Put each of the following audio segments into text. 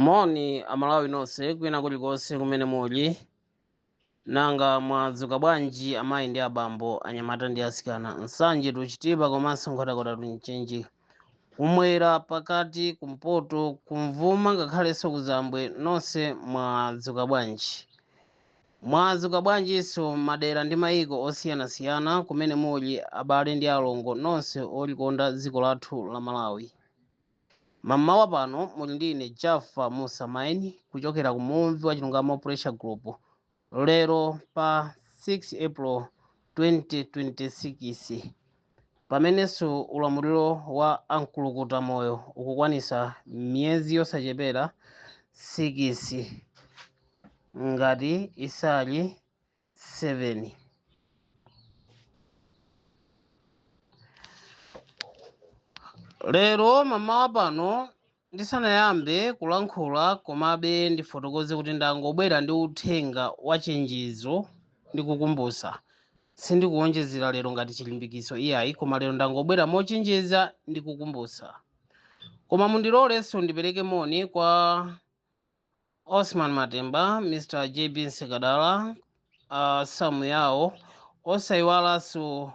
Moni amalawi nonse kwina kulikonse kumene muli, nanga mwadzuka bwanji amayi ndi abambo, anyamata ndi asikana? Nsanje tuchitipa komanso nkhotakota tunchenji, kumwera, pakati, kumpoto, kumvuma, ngakhalenso kuzambwe, nonse mwadzuka bwanji? Mwadzuka bwanjinso madera ndi mayiko osiyanasiyana kumene muli, abale ndi alongo nonse olikonda dziko lathu la Malawi? Mammawa pano muli ndi ine Jaffa Musa Maini kuchokera ku Muvi wa Chilungamo Pressure Group, lero pa 6 April 2026, pamenenso ulamuliro wa amkulukuta moyo ukukwanisa miyezi yosachepera 6 ngati isali 7. Lero mamawa pano, ndisanayambe kulankhula, komabe ndifotokoze kuti ndangobwera ndi uthenga wa chenjezo ndi kukumbusa. Sindikuwonjezera lero ngati chilimbikiso iyayi, koma lero ndangobwera mochenjeza ndi kukumbusa. Koma mundilolenso ndipereke moni kwa Osman Matemba, Mr JB Nsekadala, Samu Yawo, osayiwalanso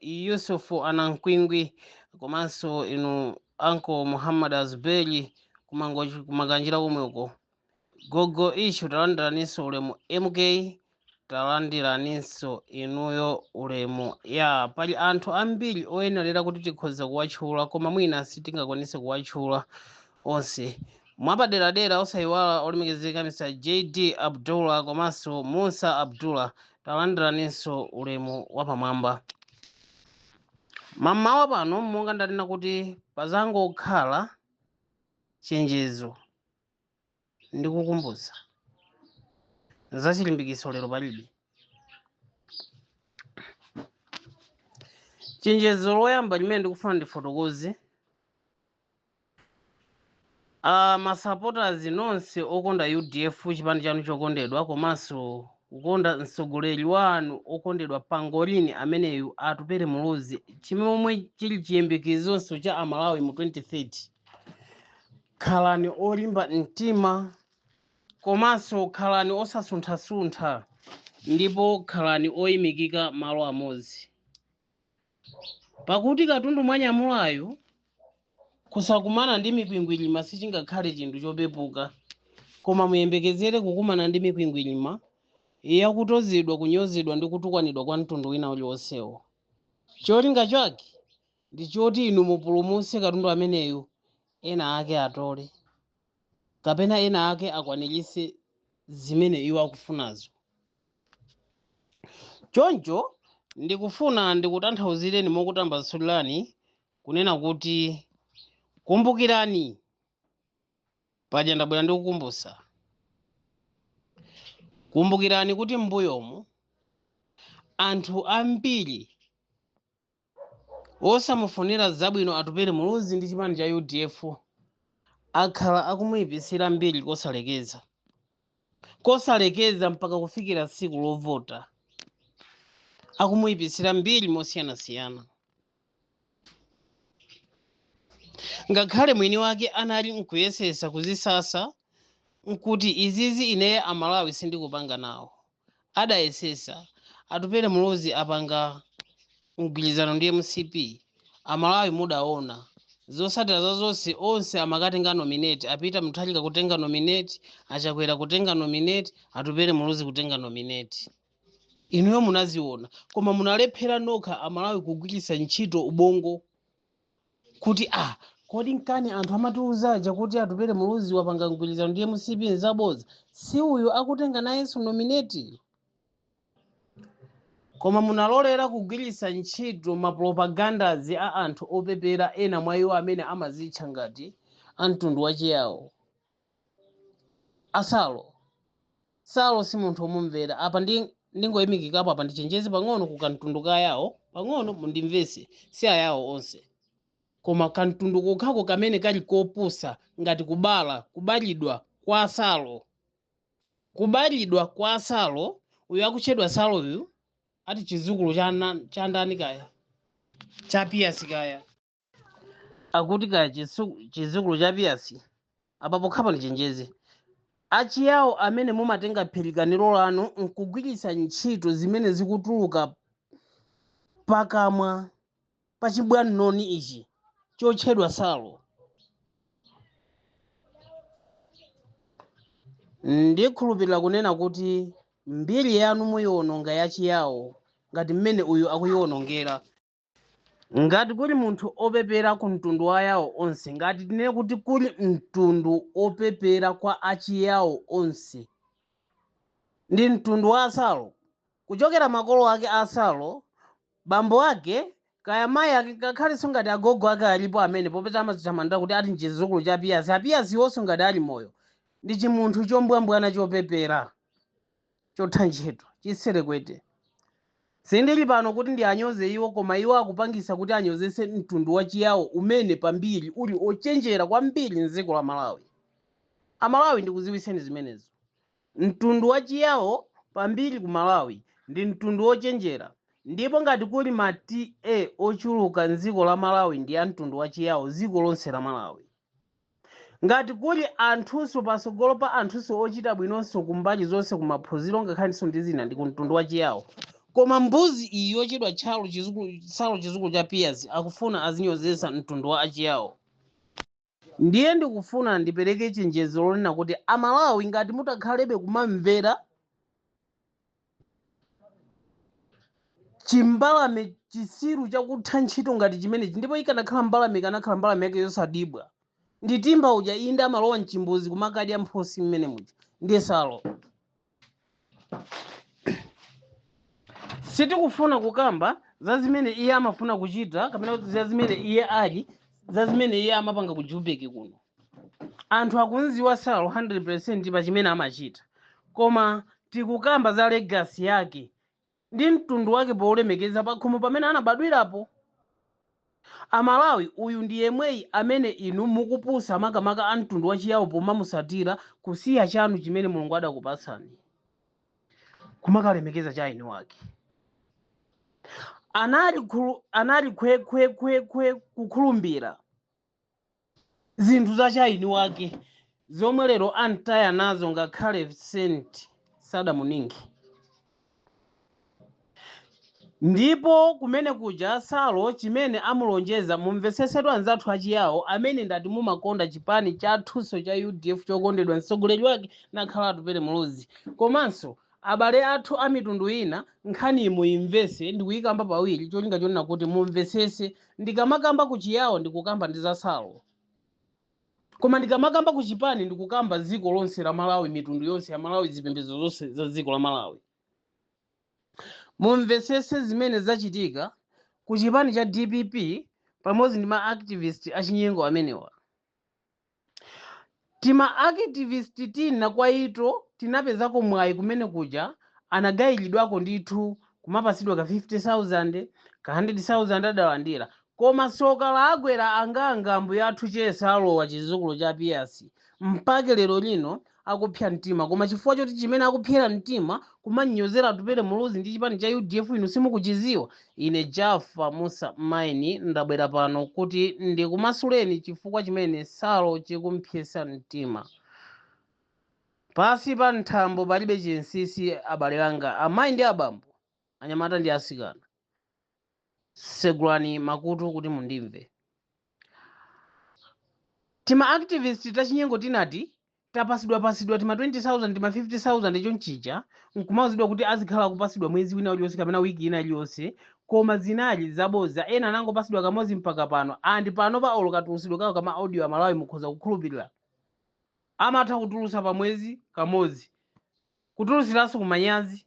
Yusufu Anankwingwi, komanso inu Uncle Muhammad Azubeli kumakanjira komweko. Gogo Ishu, talandiraninso ulemu. MK, talandiraninso inuyo ulemu. Ya, pali anthu ambiri oyenerera kuti tikhoza kuwatchula, koma mwina sitingakwanise kuwatchula onse. Mwapaderadera osayiwala olemekezeka Mr JD Abdullah komanso Musa Abdullah, talandiraninso ulemu wapamwamba. Mammawa pano, monga ndanena kuti pazangokhala chenjezo ndi kukumbutsa, zachilimbikiso lero palibe. Chenjezo loyamba limene ndikufuna ndifotokoze, masupporters nonse okonda UDF, chipani chanu chokondedwa, komanso kukonda mtsogoleri wanu okondedwa Pangolini ameneyu Atupele Muluzi, chimene chili chiyembekezonso cha Amalawi mu 2030, khalani olimba mtima komanso khalani osasunthasuntha, ndipo khalani oyimikika malo amodzi, pakuti katundu mwanyamulayo kusakumana ndi mikwingwirima sichingakhale chinthu chopepuka, koma muyembekezere kukumana ndi mikwingwirima yakutozedwa, kunyozedwa ndi kutukwanidwa kwa mtundu wina uliwonsewo. Cholinga chake ndi choti inu mupulumutse katundu ameneyu, ena ake atole kapena ena ake akwaniritse zimene iwo akufunazo. Choncho ndikufuna ndikutanthauzireni mokutambasulirani kunena kuti kumbukirani, paja ndabwera ndikukumbutsa, kumbukirani kuti m'mbuyomu anthu ambiri osamufunira zabwino Atupele Muluzi ndi chipani cha UDF akhala akumuyipitsira mbiri kosalekeza kosalekeza mpaka kufikira tsiku lovota, akumuyipitsira mbiri mosiyanasiyana, ngakhale mwini wake anali nkuyesesa kuzisasa nkuti izizi ineye Amalawi sindikupanga nawo. Adayesesa, Atupele Muluzi apanga mgwirizano ndi MCP, Amalawi mudaona zotsatira za zonse, onse amakatenga nominate, apita Mutharika kutenga nominate, Achakwera kutenga nominate, Atupele Muluzi kutenga nominate. Inuyo munaziona, koma munalephera nokha Amalawi kugwiritsa ntchito ubongo kuti kodi nkani anthu amatiuzaja kuti Atupele Muluzi wapanga mgwirizano ndi MCP nzabodza? Si uyu akutenga nayenso nominate? Koma munalolera kugwiritsa ntchito mapropagandas a anthu opepera, ena mwa iwo amene amazitcha ngati amtundu wachiyawo. Asalo Salo si munthu womumvera. Apa ndingoyimikikapo apa, ndichenjeze pang'ono ku kamtundu kayawo pang'ono, mundimvese, si ayawo onse, koma kamtundu kokhako kamene kali kopusa ngati kubala kubalidwa kwa Salo, kubalidwa kwa Salo. Uyu akutchedwa Saloyu ati chizukulu cha ndani kaya, cha Piyasi kaya, akuti kaya chizukulu cha Piyasi. Apa pokhapa ndichenjeze achiyawo amene mumatenga phirikaniro lanu nkugwiritsa ntchito zimene zikutuluka pakamwa pachibwanoni ichi chotchedwa Salo. Ndikhulupirira kunena kuti mbiri yanu muyiwononga yachiyawo ngati mmene uyu akuyiwonongera. Ngati kuli munthu opepera ku mtundu wa yawo onse, ngati tinene kuti kuli mtundu opepera kwa achiyawo onse, ndi mtundu wa Asalo. Kuchokera makolo ake Asalo, bambo ake kaya mayi ake, ngakhalenso ngati agogo ake alipo amene popeza amadzithamandira kuti ati nchizukulu cha Apiyasi, Apiyasi wonso ngati ali moyo ndi chimunthu chombwambwana chopepera chotha ntchito chiserekwete. Sindili pano kuti ndi anyoze iwo, koma iwo akupangisa kuti anyozese mtundu wa chiyawo umene pambiri uli ochenjera kwambiri mdziko la Malawi. Amalawi, ndikuziwiseni zimenezo. Mtundu wa chiyawo pambiri ku Malawi ndi mtundu wochenjera, ndipo ngati kuli ma TA ochuluka mdziko la Malawi ndi a mtundu wa chiyawo dziko lonse la Malawi. Ngati kuli anthunso patsogolo pa anthunso ochita bwinonso kumbali zonse kumaphunziro ngakhalenso ndi zina, ndi ku mtundu wa chiyawo. Koma mbuzi iyi yochedwa Tchalo chizukulu, Salo chizukulu cha Piyasi, akufuna azinyozesa mtundu wa achiyawo. Ndiye ndikufuna ndipereke chenjezo lonena kuti Amalawi, ngati mutakhalebe kumamvera chimbalame chisiru chakutha ntchito ngati chimenechi, ndipo ikanakhala mbalame ikanakhala mbalame yake yosadibwa ndi timba uja, inde amalowa mchimbuzi kumakadya mphosi mmene muja, ndiye Salo. Sitikufuna kukamba za zimene iye amafuna kuchita kapena kuti za zimene iye ali, za zimene iye amapanga ku Jubek kuno. Anthu akunziwa Salo 100% pa chimene amachita, koma tikukamba za legacy yake ndi mtundu wake poulemekeza pakhomo pamene anabadwirapo. Amalawi, uyu ndi yemweyi amene inu mukupusa makamaka a mtundu wa chiyawo pomamusatira, kusiya chanu chimene Mulungu adakupatsani kumakalemekeza cha eni wake. Anali khwekhwekhwe kukhulumbira zinthu za chaini wake zomwe lero antaya nazo, ngakhale senti sadamuningi. Ndipo kumene kuja Salo chimene amulonjeza, mumvesesedwa anzathu achiyawo amene ndati mumakonda chipani chathunso cha UDF chokondedwa, mtsogoleri wake nakhala Atupele Muluzi, komanso abale athu a mitundu ina, nkhani muyimvese. Ndikuyikamba pawiri cholinga chonena kuti mumvesese. Ndikamakamba ku chiyawo ndikukamba ndi za Salo, koma ndikamakamba ku chipani ndikukamba dziko lonse la Malawi, mitundu yonse ya Malawi, zipembedzo zonse za dziko la Malawi. Mumvesese zimene zachitika ku chipani cha DPP pamodzi ndi ma activist achinyengo amenewa. Tima activist tina kwa ito tinapezako mwayi kumene kuja, anagayiridwako ndithu kumapasidwa ka 50,000, ka 100,000 adalandira. Koma soka lagwera anganga ambuye athu chesa alowa chizukulu cha Piyasi, mpaka lero lino akupsa mtima. Koma chifukwa choti chimene akupsera mtima kumanyozera Atupele Muluzi ndi chipani cha UDF inu simukuchiziwa. Ine Jaffa Musa Maini ndabwera pano kuti ndikumasuleni chifukwa chimene Salo chikumpsesa mtima. Pasi pa nthambo palibe chinsisi. Abale anga, amayi ndi abambo, anyamata ndi asikana, segulani makutu kuti mundimve. Tima activist tachinyengo tinati tapasidwa tima 20,000, tima 50,000 chonchija, nkumauzidwa kuti azikhala kupasidwa mwezi wina uliwonse kapena wiki ina iliyonse, koma zinali zaboza. Ena anangopasidwa kamodzi mpaka pano. And pano pa olo katulusidwe kawo kama audio, Amalawi mukhoza kukhulupirira, amatha kutulusa pa mwezi kamodzi, kutulusiranso kumanyazi.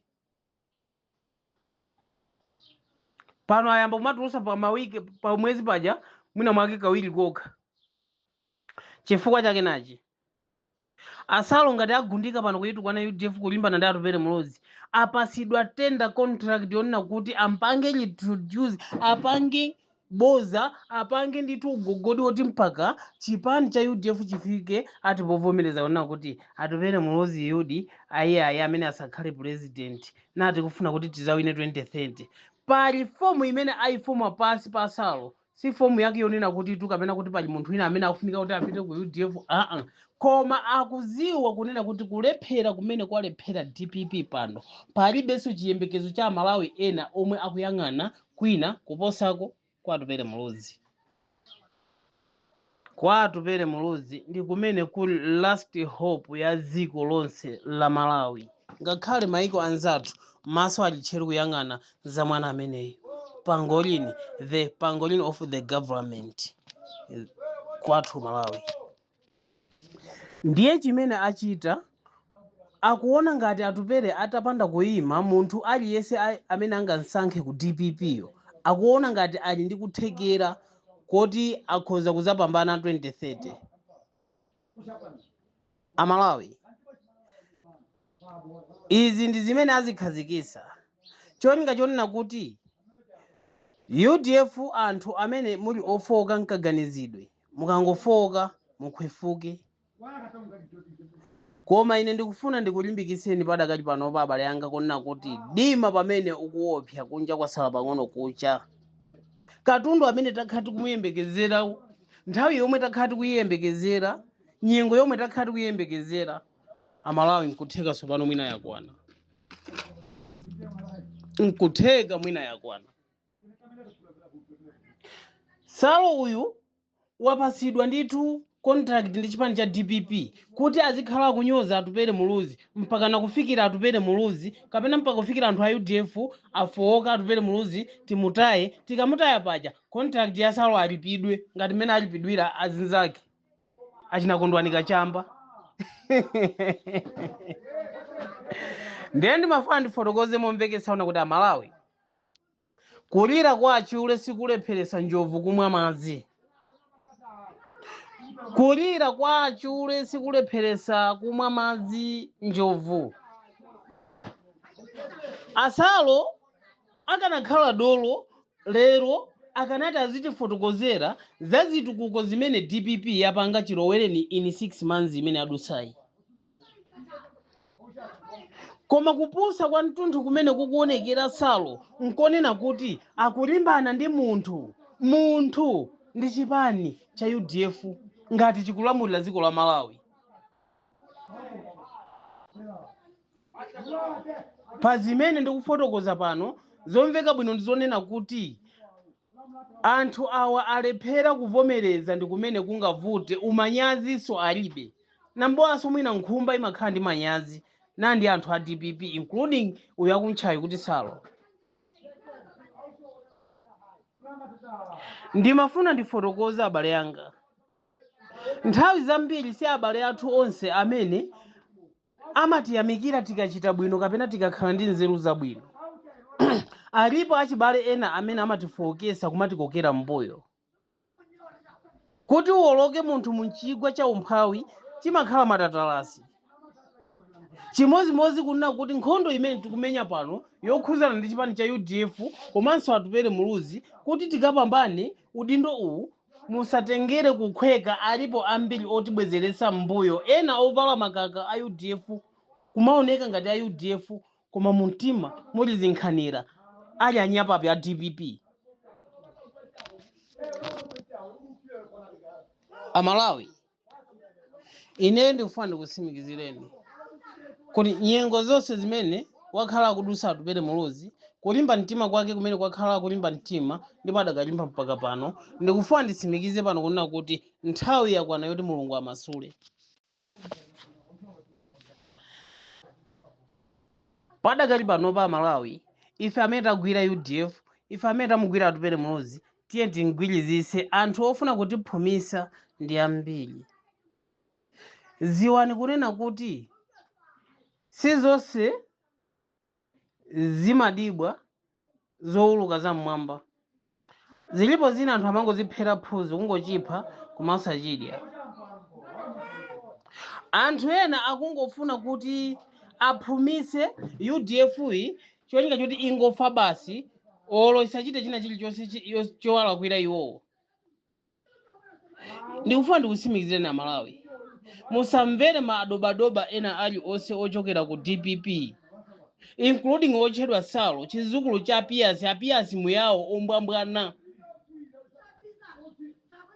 Pano ayamba kumatulusa pa mawiki, pa mwezi paja mwina mwake kawiri kokha. Chifukwa chake nachi: Asalo ngati agundika pano kuyitukwana UDF, kulimbana ndi Atupele Muluzi, apasidwa tender contract yonena kuti ampange introduce, apange boza, apange ndithu ugogodi woti mpaka chipani cha UDF chifike ati povomereza kunena kuti Atupele Muluzi yudi ayi, amene asakhale president, nati kufuna kuti tizawine 2030. Pali fomu imene ayifoma pasi pa Asalo. Si fomu yake yonena kuti tu kapena kuti pali munthu wina amene akufunika kuti apite ku UDF, aa, koma akuziwa kunena kuti kulephera kumene kwalephera DPP pano, palibenso chiyembekezo cha Malawi ena omwe akuyang'ana kwina kuposako kwa Atupele Muluzi. Kwa Atupele Muluzi ndi kumene kuli last hope ya dziko lonse la Malawi. Ngakhale maiko anzathu maso ali tcheru kuyang'ana za mwana ameneyi, pangolini, the pangolini of the government kwathu Malawi. Ndiye chimene achita, akuona ngati Atupele atapanda kuyima, munthu aliyense amene angamsankhe ku DPP yo, akuona ngati ali ndi kuthekera koti akhoza kuzapambana 2030. Amalawi, izi ndi zimene azikhazikisa, cholinga chonena kuti UDF, anthu amene muli ofoka nkaganizidwe, mukangofoka mukhwefuke. Koma ine ndikufuna ndikulimbikitseni padakali panopa, abale anga, kunena kuti dima pamene ukuopsa, kunja kwasala pang'ono kucha. Katundu amene takhala tikumuyembekezera, nthawi yomwe takhala tikuyiyembekezera, nyengo yomwe takhala tikuyiyembekezera, Amalawi, nkutheka tsopano mwina yakwana, nkutheka mwina yakwana. Salo uyu wapasidwa ndithu contract ndi chipani cha DPP kuti azikhala kunyoza Atupele Muluzi mpaka nakufikira Atupele Muluzi, kapena mpaka kufikira anthu a UDF afowoka, Atupele Muluzi timutaye. Tikamutaya paja, contract ya Salo alipidwe ngati mmene alipidwira azinzake achinakondwanika chamba. Ndiye ndimafuna ndifotokoze momveketsa kuti Amalawi, kulira kwa achule sikulepheresa njovu kumwa madzi. Kulira kwa achule sikulepheresa kumwa madzi njovu. Asalo akanakhala dolo lero, akanati azitifotokozera za zitukuko zimene DPP yapanga chilowereni in 6 months imene adusayi. Koma kupusa kwa mtunthu kumene kukuonekera Salo nkonena kuti akulimbana ndi munthu, munthu ndi chipani cha UDF ngati chikulamulira dziko la Malawi. Pa zimene ndikufotokoza pano, zomveka bwino ndi zonena kuti anthu awa alephera kuvomereza, ndi kumene kungavute. Umanyazinso alibe nambowaso, mwina nkhumba imakhala ndi manyazi nandi anthu a DPP, including uyu akuntchayi kuti Salo. Ndimafuna ndifotokoze, abale anga, nthawi zambiri si abale athu onse amene amatiyamikira tikachita bwino kapena tikakhala ndi nzeru zabwino. Alipo achibale ena amene amatifowokesa, kumatikokera mbuyo. Kuti uwoloke munthu munchigwa cha umphawi chimakhala matatalasi. Chimozimozi kunena kuti nkhondo imene tikumenya pano yokhuzana ndi chipani cha UDF komanso Atupele Muluzi, kuti tikapambane udindo uwu, musatengere kukhweka. Alipo ambiri otibwezeretsa mbuyo, ena ovala makaka a UDF, kumaoneka ngati a UDF, koma mumtima muli zinkhanira, ali anyapapi a DPP. Amalawi, ine ndikufuna ndikutsimikizireni kuti nyengo zonse zimene wakhala akudusa Atupele Muluzi, kulimba mtima kwake kumene kwakhala kulimba mtima, ndipo adakalimba mpaka pano, ndikufuna nditsimikize pano kunena kuti nthawi yakwana yoti Mulungu amasule. Padakali pano pa Malawi, ife amene tagwira UDF, ife amene tamugwira Atupele Muluzi, tiye tingwirizise. Anthu ofuna kutiphumisa ndi ambiri. Ziwani kunena kuti si zonse zimadibwa zowuluka zam'mwamba. Zilipo zina anthu amangoziphera phuzi, kungochipha koma osachidya. Anthu ena akungofuna kuti aphumise UDF iyi, cholinga choti ingofa basi, olo isachite china chilichonse chowalakwira iwowo. Ndikufuna ndikutsimikizireni Amalawi, musamvere madobadoba ena aliwonse ochokera ku DPP, including otchedwa Salo, chizukulu cha Apiyasi, Apiyasi muyawo ombwambwana.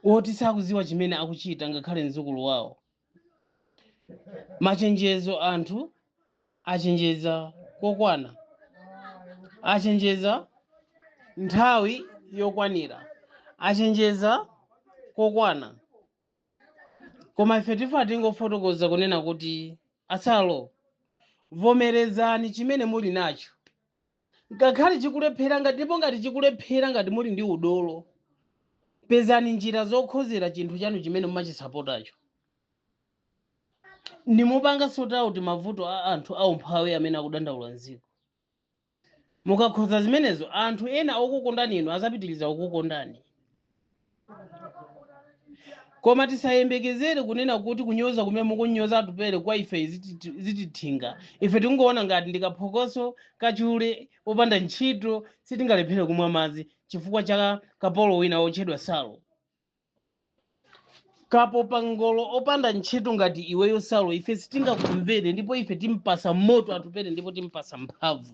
Woti sakuziwa chimene akuchita ngakhale mzukulu wawo. Machenjezo anthu achenjeza kokwana, achenjeza nthawi yokwanira, achenjeza kokwana, koma ife tifa tingofotokoza kunena kuti asalo vomerezani chimene muli nacho, ngakhale chikulephera ngati, ndipo ngati chikulephera, ngati muli ndi udolo, pezani njira zokhozera chinthu chanu chimene mumachisapotacho, ndimupanga sort out mavuto a anthu aumphawi amene akudandaula mdziko. Mukakhoza zimenezo, anthu ena okukondani inu azapitiriza kukukondani. Koma tisayembekezere kunena kuti kunyoza kumene mukunyoza Atupere kwa ife zitithinga. Ife tingoona ngati ndikaphokoso kachule popanda ntchito, sitingalephere kumwa madzi chifukwa cha kapolo wina wotchedwa Salo, kapopa ngolo opanda ntchito ngati iweyo Salo. Ife sitingakumvere, ndipo ife timpasa moto Atupere, ndipo timpasa mphamvu.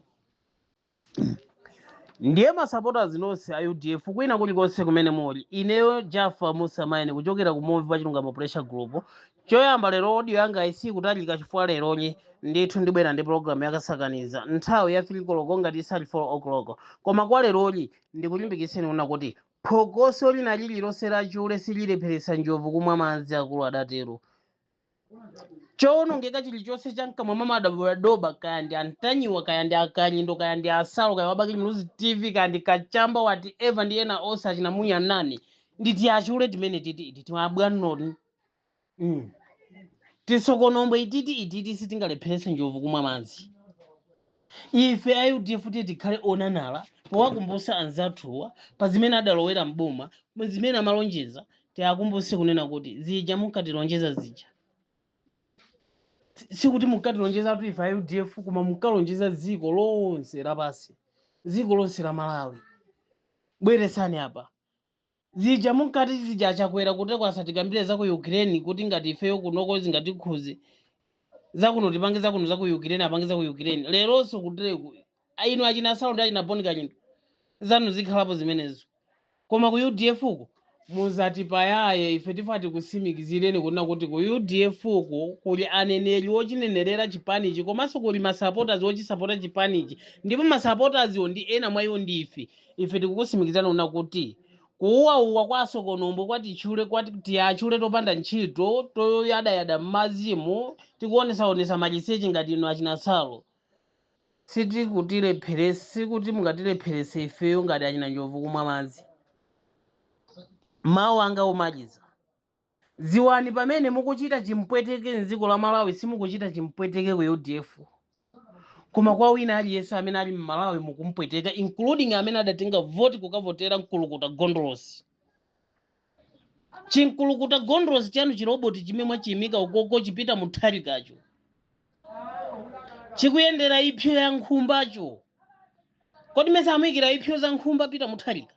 Ndiye masupporters nonse a UDF kwina kulikonse kumene muli, ineyo Jaffa Musa Maine kuchokera ku Muvi wa Chilungamo Pressure Group. Choyamba, lero audio yanga isikutalika chifukwa leroli ndithu ndibwera ndi program yakasakaniza nthawi ya 3 koloko ngati isali 4 o'clock. Koma kwa leroli ndikulimbikitseni kuna kuti phokoso lina lililonse lachule sililepheretsa njovu kumwa madzi, akulu adatero. Chowonongeka chilichonse chamkamwa mwa madobadoba, kaya ndi Antanyiwa, kaya ndi Akanyindo, kaya ndi Asalo, kaya Wabakili Muluzi TV, kaya ndi Kachamba, whatever, ndi ena onse achinamunya nani, nditi achule timene titi iti timabwanoni Tisokonombo ititi ititi sitingalepheretse njovu kumwa madzi. Ife a UDF tiye tikhale onanala powakumbutsa anzathuwa pa zimene adalowera mboma, zimene amalonjeza. Tiakumbutse kunena kuti zija munkatilonjeza zija, sikuti munkatilonjeza tu ife a UDF, koma munkalonjeza dziko lonse lapasi, dziko lonse la Malawi. Bweretsani apa zija munkati zija achakwera kuteko asatikambire za ku Ukraine, kuti ngati ifeyo kunoko zingatikhuze zakuno, tipange zakuno, za ku Ukraine apange za ku Ukraine. Leronso kuteku inu achina Saundi, achina Boni Kalindo, zanu zikhalapo zimenezo, koma ku UDF uko muzati payaye. Ife tifati kusimikizireni kunena kuti ku UDF uko kuli aneneri wochinenerera chipanichi, komanso kuli masupporters wochisapota chipanichi, ndipo masupporters ndi ena mwa iwo ndife. Ife tikukusimikizani kunena kuti kuuwauwa kwa asokonombo, kwatichule, kwati tiyachule topanda ntchito, toyadayada m'mazimu, tikuonesaonesa maliseche ngati inu achinasalo, sitikutilepherese, sikuti mungatilepherese ifeyo ngati achina njovu kumwa madzi. Mawu anga omaliza, ziwani pamene mukuchita chimpweteke mdziko la Malawi, simukuchita chimpweteke ku UDF, koma kwa wina aliyense amene ali mmalawi mukumpweteka, including amene adatenga voti kukavotera Mkulukuta Gondolosi. Chinkulukuta Gondolosi chanu, chiroboti chimene mwachiyimika ukoko, chipita mutharikacho, chikuyendera ipsyo ya nkhumbacho. Kodi mese amuyikira ipsyo za nkhumba Pita Mutharika?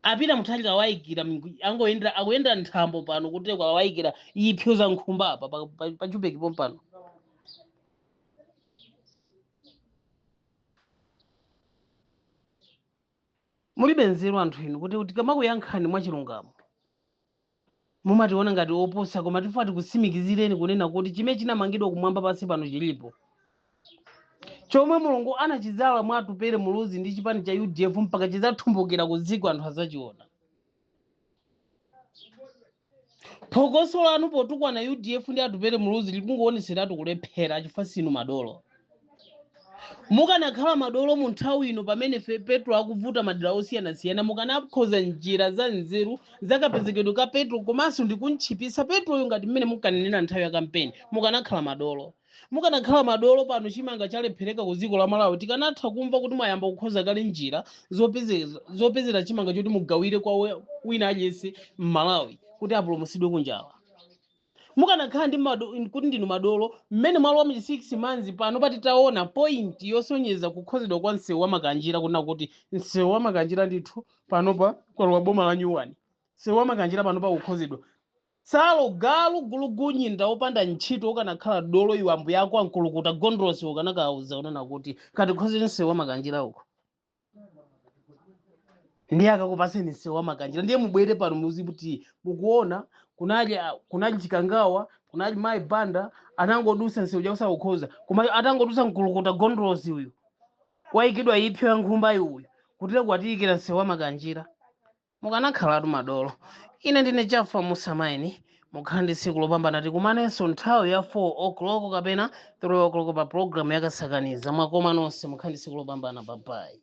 Apita Mutharika awayikira, angoyendera, akuyendera nthambo pano kuteko, awayikira ipsyo za nkhumba apa pa Jubeki pompano. Mulibe nzeru anthu inu, kuti tikamakuyankhani mwachilungamo mumationa ngati opusa, koma tifuna tikusimikizireni kunena kuti chimene chinamangidwa kumwamba pansi pano chilipo, chomwe Mulungu anachizala mwa Atupere Muluzi ndi chipani cha UDF, mpaka chidzathumbukira ku dziko, anthu azachiona. Phokoso lanu potukwana UDF ndi Atupere Muluzi likungowoneseratu kulephera, chifukwa sinu madolo. Mukanakhala madolo mu nthawi ino pamene petro akuvuta madera osiyanasiyana, mukanakhoza njira za nzeru zakapezekedwe ka petro, komanso ndi kuntchipisa petroyo ngati mmene munkanenera nthawi ya kampeni. Mukanakhala madolo, mukanakhala madolo, pano chimanga chalephereka ku dziko la Malawi, tikanatha kumva kuti mwayamba kukhoza kale njira zopezera chimanga choti mugawire kwa wina aliyense m'Malawi kuti apulumutsidwe kunjala. Mukanakhala ndi kuti ndinu madolo, mmene mwalowa mu 6 months pano patitaona point yosonyeza kukhozedwa kwa msewu wa Makanjira, kunena kuti msewu wa Makanjira ndithu panopa kwalowa boma la nyuwani, msewu wa Makanjira panopa kukhozedwa. Salo galu gulugunyinda wopanda ntchito, ukanakhala dolo iwe, ambuye ako ankulukuta Gondolosi ukanakauza unena kuti katikhozere msewu wa Makanjira uko. Ndiye akakupaseni msewu wa Makanjira, ndiye mubwere pano muzikuti mukuona kunali kunali Chikangawa, kunali Mayi Banda, anangodusa msewu chakusakukhoza, koma atangodusa mkulukuta gondolosi uyu wayikidwa ipyo ya nkhumba uyu kutire kwatiyikira msewu wa Makanjira. Mukanakhalatu madolo. Ine ndine Chafa Musamaini. Mukhale ndi tsiku lopambana. Tikumanenso nthawi ya 4 o'clock kapena 3 o'clock pa program yakasakaniza. Mwakoma nonse, mukhale ndi tsiku lopambana. Bye bye.